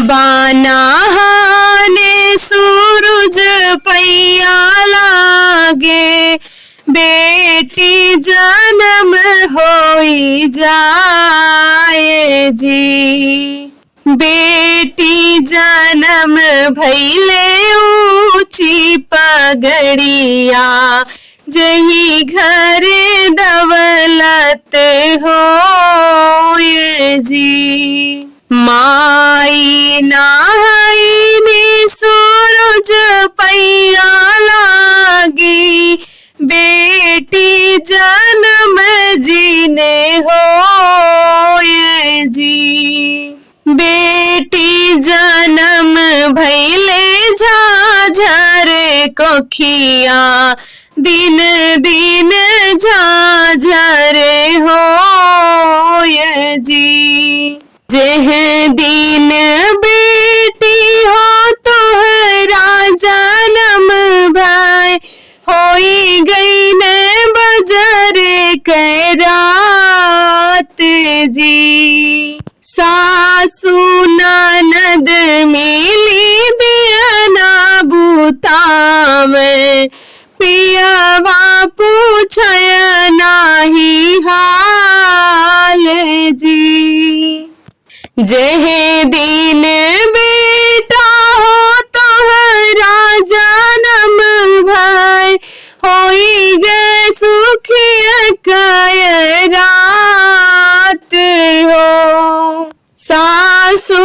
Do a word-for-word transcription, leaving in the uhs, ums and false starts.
बान्हाने सूरुज पैया लागे, बेटी जनम होई जाए जी। बेटी जनम भइले ऊँची पगड़िया, जही घर दौलत होए जी। माई नहाइने सूरुज पैया लागी, बेटी जनम जिने होए जी। बेटी जनम भइले झाझर कोखिया, दिन दिन झाझर होए जी। जेह दिन बेटी हो तोहरा जनम भय, होई गईने बजर के रात जी। सासु ननद मिली दियना बुतावे, पियवा पूछय नाही हाल जी। जेह दिन बेटा हो तोहरा जनम भय, होई गे सुखिया कय रात हो। सासु